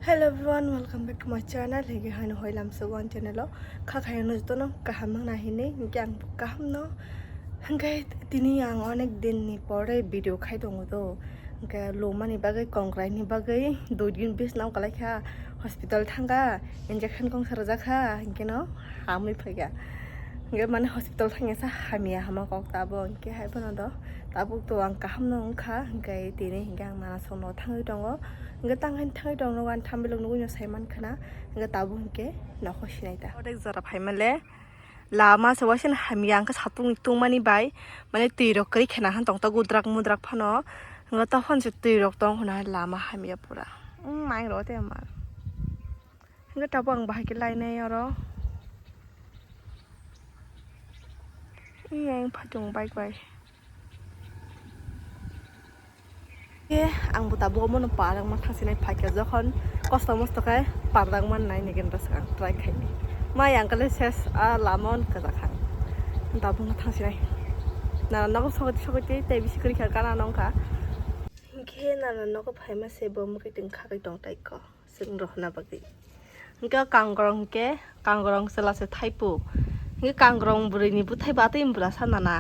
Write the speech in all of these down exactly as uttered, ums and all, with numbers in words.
Hello everyone, welcome back to my channel. Hege haino hoi lamso wan channel o. Kha khaino jotono kaham nang na hinwi, hingke ang kaham no. Hingke tini ang onek din ni pore video khai tongo do. Hingke lomani bagwi, kongrai ni bagwi, dui din bisna o kalai kha, hospital thangkha, injection kongsa rwjak kha, hingke no hamwi phaikha. Hingke mane hospital thangya sa hamya hama kok tabo, hingke hai bono do. Tabuk to ang kaham no wngkha, hingke tini hingke ang nana songno thangwi tongo. Hingke tang hain thangwi tongno, uan thambilok nugui no sai mankha na, hingke tabuk hingke nokho sinai ta. Odek jora phaimale lama se waisano hamya hingke satung tungmani bai, mane twi rok kwrwi khena han tongta gudrak mudrak phano, hingke tophon se twi rok tong hwnna lama hamya pura. Wng, maing rok tei ma. Hingke tabuk ang bahai khe lainai oro. Iyang phatung bike bai. E, ang bo tabuk omono parang ma thangsinai phaikha, jokhon kosto mosto khe parang man nai negen rw swkang try khaini. Mai ang kale ses a lama on kwchak kha. Tabuk ma thangsinai. Nana nogo sogwi sogwi tei tei bisi kwrwi kha gana nong kha. Hinkhe nana nogo phaima se bo mwkhwtwng khagwi tong tai kho. Chwng rohorna bagwi. Hingke kangrong hingke, kangrong chwla se thaipu. Hingke kangrong bwrwi ni bwthai ba tei bwla sana na.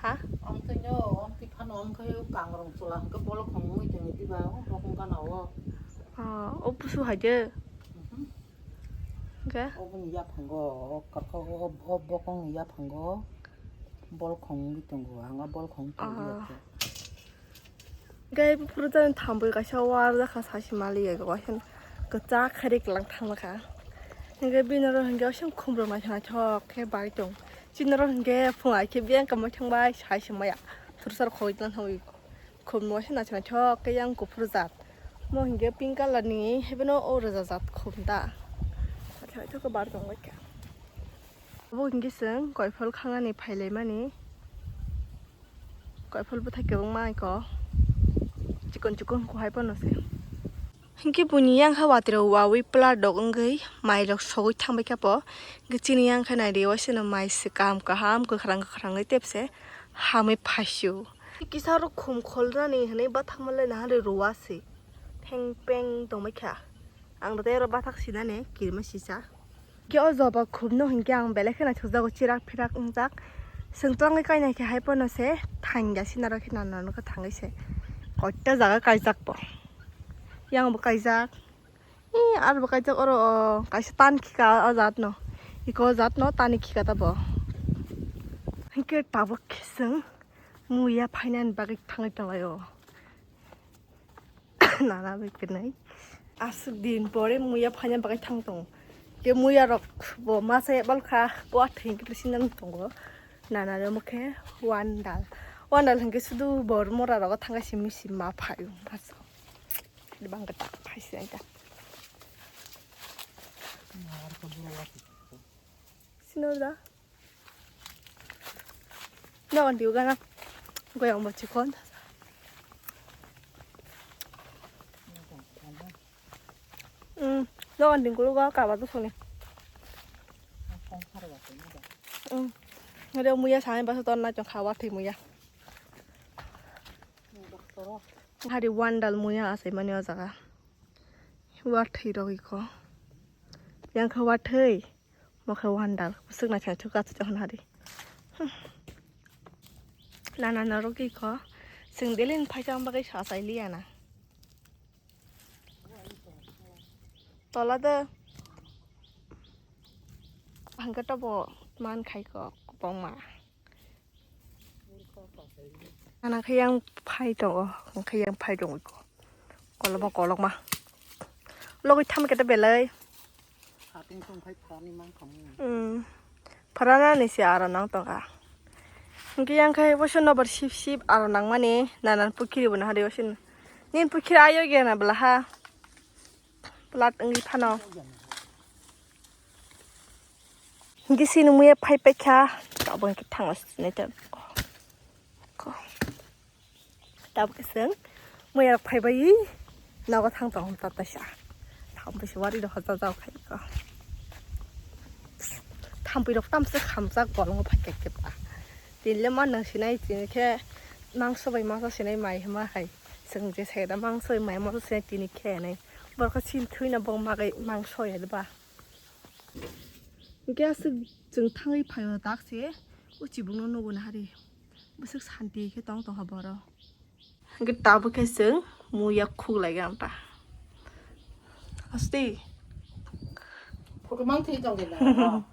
Ha? Amtwino, amtwi phano amkhe kangrong chwla hingke bolok khongwi tongwi diba, o bokong gana o. Ah, o busu hai de. Mhm. Hingke? Oboni yaphango, o kaka o, o, o bokong ni yaphango bol khongwi tongo, ang o bol khong tongwi Ah. yakhe. Gai buphuru jani thambwi kaisa warjak kha, sachi mali ego, waisa kwchak khairi kwlang thangma kha. Hingke bini oro hingke waisa khumrok naithok naithok khe bai tong. Chini oro hingke phung ai khe biyang kamai thangbai, sai se maya. Thursa rok khogoi tlang thangwi khum waisa naithok naithok khe yang kuphur jat. Mo hingke pink colour ni, haiphano o rwja jat khum da. Naithok naithok khe bar tong bai kha. Obo hingke chwng koiphol khangnani phailaimani. Koiphol bwthai kwbangma aiko. Chikon chikon kuhai pono se. Hinkhe buini yang kha watiro wawi pla dok wngwi mairok sogwi thangbai kha po. Hinkhe chini yang khe naidi waisano mai se kaham kaham kwkhwrang kwkhwrangwi tepse hamwi phaisio. Kisa rok khum kholnani hinwi bathakma le naharwi rwase. Pheng pheng tongbai kha. Ang tei oro bathak sinani kirima sisa. Khe o joba khumno hinkhe ang belai kheno thokjago, chirak phirak wngjak. Chwng twlangwi kainai khe hai pono se thangya sinaro khe nana nokha thangwi se. Koita jaga kaijak bo. Yang bo kaijak. Ee, aro bo kaijak oro o kaisa tan khika o jat no. Iko o jat no tani khika ta bo. Hinkhe tabuk khe chwng muya phainani bagwi thangwi tonglaio. Nana bai kwnwi. Aswk din pore muya phaina bagwi thang tongo. Ke muya rok bo masa ya balkha, bo athai khe sinang tongo. Nana rok mokhe wandal. Wandal hinkhe sudu bor mora rogo thangkha simi simi ma phai masa. Bang kata phai sinai ta. Sino da. Dogan diu gana. Goyang bo chikon. Hmm, dogan ding kulu ga kaba tu soni. Hmm. Ngade muya sani baso ton na chong khawa thai muya. Hari wandal muya asai mani o jaga. Wathwi rogwi ko. Yang kha wathwi. Mokhe wandal, bwswk naithok naithok kaisa hwn hari. Hmm. Nana norok iko, chwng daily ni phaikha, ang bagwi sa chai liya na. Tola de, hangkhe tobo man khai ko, kwbangma. Nana khe yang phai tongo, hwnkhe yang phai tongo iko. Kolokma kolokma. Logwi thamkhe ta belai. Satung tong phai pharani mang khamu. Hmm. Pharana ni se aro nang tongkha. Hwnkhe yang khai waisa nobar sip sip aro nangmani nanan pukhiri bo nahari waisa. Nini pukhiri ayo gena bwla ha. Plat wngwi phano. Hwnkhe sini muya phai paikha. Tabuk hwnkhe thangna sinai ta. Ko. Tabuk khe chwng muya rok phai bai nogo thang tong hwn ta taisa. Thang bai se wari rok hoja jao khai ko. Thampui rok tamsa khamjak bolongo phai khe khe ba. Tini le ma nang sinai tini khe mangso bai masa sinai mai hima hai. Chwng je sai da mangso bai mai masa sinai tini khe nai. Borok sin thwina bo magai mangso ya ba. Hingke aswk chwng thangwi phaio tak se o chibukno nugo nahari. Bwswk santi khe tong tongkha boro. Hingke tabuk khe chwng muya khuk lai ganta. Asti. Photo mang thwi tong gina.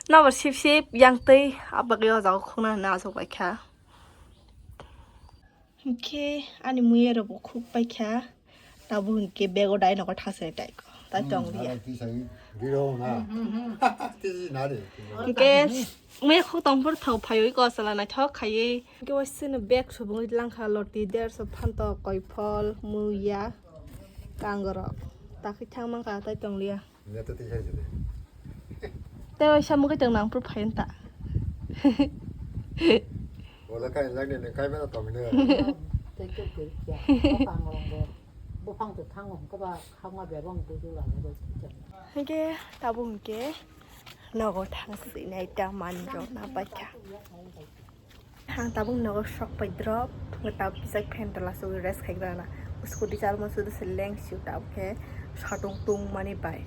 Nabo sip sip yang twi abagwi o jaga khukna hwnwi achuk lai kha. Hingke ani muya rok bo khuk pai kha. Tabuk hingke bego dai nogo thasai tai ko. Tai tong liya. Hingke muya khuk tong phuru thok phaiwi ko sala naithok khaiwi. Hingke waisino bag subungwi langkha loti derso phantok koiphol muya kangrok. Takhi thang mankha tai tong liya. Neta tei sai sidi. Tei waisa mugwi tong nang phuru phai wngta. Wala kai lagni nang kai mano tongni. Tei khe khe khe. Bopang rong bo. Bopang to thango hwnkhe ba khama bebang budu la. Hwnkhe tabuk hwnkhe nogo thang sinai ta manrok na baikha. Ang tabuk nogo sok pai drop, hwnkhe tabuk kisa fan tola sogwi rest khai grana. Scooty chalma sudu se leng siu tabuk khe satung tung mani bai.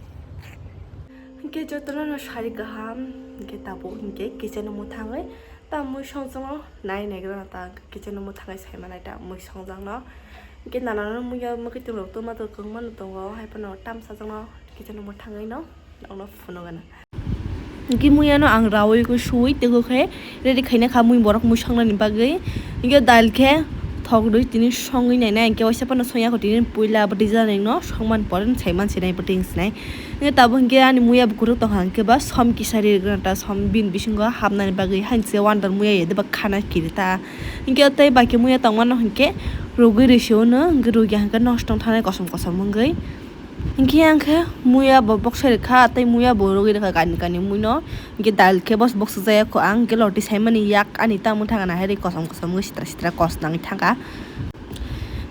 Hwnkhe jotono no sari kaham, hwnkhe tabuk hwnkhe kitchen o mwthangwi ta mui songjakno nai nai grana ta kitchen o mwthangwi sai manai ta mui songjakno. Hwnkhe nana no muya mwkhwtwng rok tongma to kwbangma no tongo, hai phano tamsa jakno kitchen o mwthangwi no nokno phunukgana. Hingke muya no ang rawi ko suwi tego khe ready khaina kha mui borok mui songnani bagwi. Hingke dal khe thok rwi tini songwi nainai hingke waisa phano songya kho tini puila bwtwi janai no songman pore sai man sinai bwtwi sinai. Hingke tabuk hingke ani muya bukuruk tongkha hingke ba som kisa ri rwgwna ta som bini bisingo hapnani bagwi hainse wandar muya ya deba khana kiri ta. Hingke tei bai khe muya tongmano hingke rugwi rwi se uno hingke rugya hingke nosto wng thanai kosom kosom wngwi. Hingke ang khe muya bo boksa rikha, tei muya bo rogwi rikha kani kani mui no. Hingke dal khe bos boksa jaya kho ang, hingke loti saimani yak ani tamo thangna hai ri kosom kosom wngwi sitra sitra kos nangwi thangkha.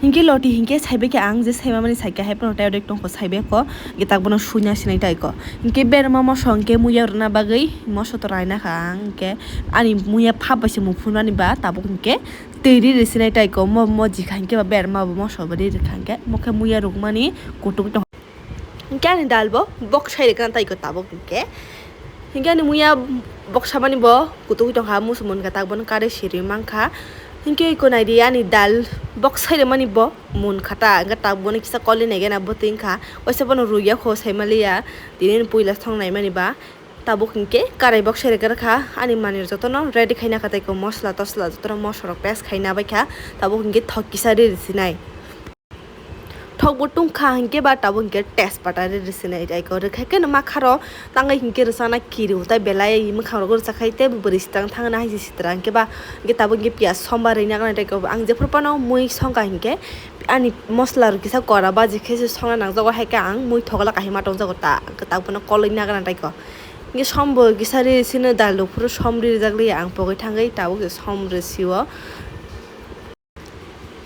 Hingke loti hingke saibai khe ang je saimamani saikha hai phano tei odek tongkho saibai kho, hingke tak bono suina sinai tai kho. Hingke berma moso hingke muya rwna bagwi moso to raina kha ang, hingke ani muya phap bai se muphunani ba tabuk hingke twi ri ri sinai tai kho, mo mo jikha hingke ba berma bo moso bo ri rikha hingke mo khe muya rukmani kutuk tong. Hingke ani dal bo bok sai rikha tai kho tabuk hingke. Hingke ani muya bok samani bo kutuk tongkha musu munkha tak bono kare siri mankha. Hingke iko nai di ani dal bok sai rikmani bo munkha ta hingke tak bono kisa koli nai gana bwtwi wngkha. Waisa bono rugya kho sai maliya tini puila song nai mani ba. Tabuk hingke karai bok sere kha ani manwi jotono ready khaina kha tei ko mosla tosla jotono mosla rok paste khaina bai kha tabuk hingke thok kisa ri rwsinai. Thok bo tungkha hingke ba tabuk hingke tejpata ri rwsinai tei ko rwkha khe no ma kharo tangai hingke rwchana kiri tei belai mwkhang rok rwchakhai tei bwrwi swtang thangna hai se sitra hingke ba hingke tabuk hingke piyaj sombar rwina gana tei ko ang jephuru phano mui songkha hingke ani mosla rok kisa kora baji khe se songna nangjago hai khe ang mui thokla kahima tongjago ta tak bono koloi nagana tei ko. Hingke som bo kisa ri sino dal rok phuru som ri rijak liya ang pogwi thangwi tabuk se som ri sio.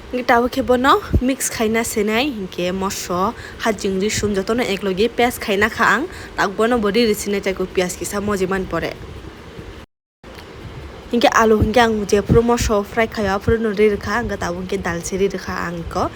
Hingke tabuk khe bono mix khaina senai hingke moso hajing risum jotono eklogi paste khaina kha ang tak bono bo ri ri sinai tei ko piyaj kisa moji man pore. Hingke alu hingke ang jephuru moso fry khaio aphuru no ri rwkha ang tabuk hingke dal se ri rwkha ang iko.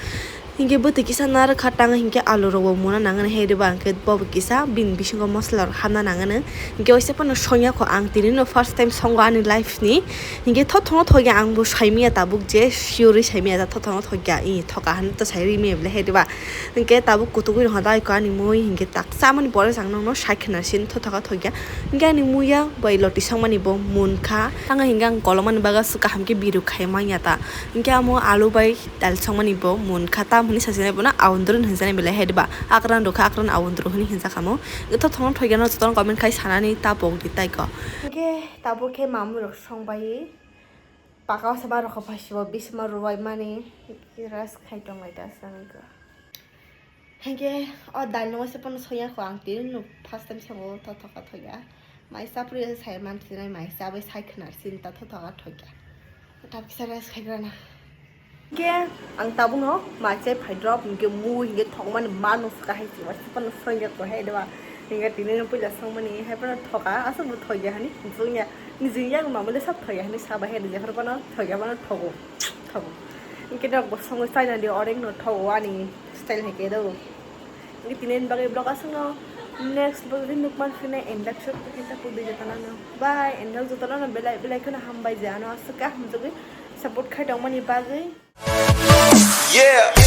Hingke bwtwi kisa narwkha tang hingke alu rok bo muna nangani hai riba hingke bobo kisa bini bisingo mosla rok hapna nangani. Hingke waisa phano songya kho ang tini no first time songo ani life ni. Hingke thothongno thokya ang bo saimanya tabuk je sure saimanya ta thothongno thokya i thoka hwn to sai rimaya bole hai riba. Hingke tabuk kutukwi rokha dai ko ani mui hingke tak chamani pore chang nokno sai khwna sin thothoka thokya. Hingke ani muya bai loti songmani bo munkha. Tanga hingke ang kolomani baga kaham khe biruk khai manya ta. Hingke amo alu bai dal songmani bo munkha. Tam hwnwi sasinai bono awondron hinjanai belai hai ba. Akran rokha akran awondron hwnwi hinjakha mo. Ito thono thoigeno jotono comment khai sanani ta pok di tai ko. Hingke tabuk khe mamui rok songbai. Paka o se ba rokha phai sibo bisima rubai mani. Rest khai tonglai ta sanai ko. Hingke o dal no waisa pono soya kho ang tini no first time songo thothoka thoya. Mai sapri sai man sinai mai sabai sai khna sin ta thothoka thoya. Tap kisa rest khai grana. Hingke ang tabuk no mai chai phai drop hingke mui hingke thokmani mano suka hai si waisa pono soya kho hai deba. Hingke tini no puila songmani hai pono thoka asok bo thoya hani jungya ni jungya mamule sab thoya hani sabai hai jephar pono thoya pono thogo. Thogo. Hingke nok bo songo chaina di orek no thogo ani style hai khe do. Tini bagwi vlog aswkno next vlog ri nukman phine endak shot khe ta pudi jotana no. Bye, endak jotana no belai belai kheno hambai je ano aswk khe hamjagwi support khai tongmani bagwi. Yeah.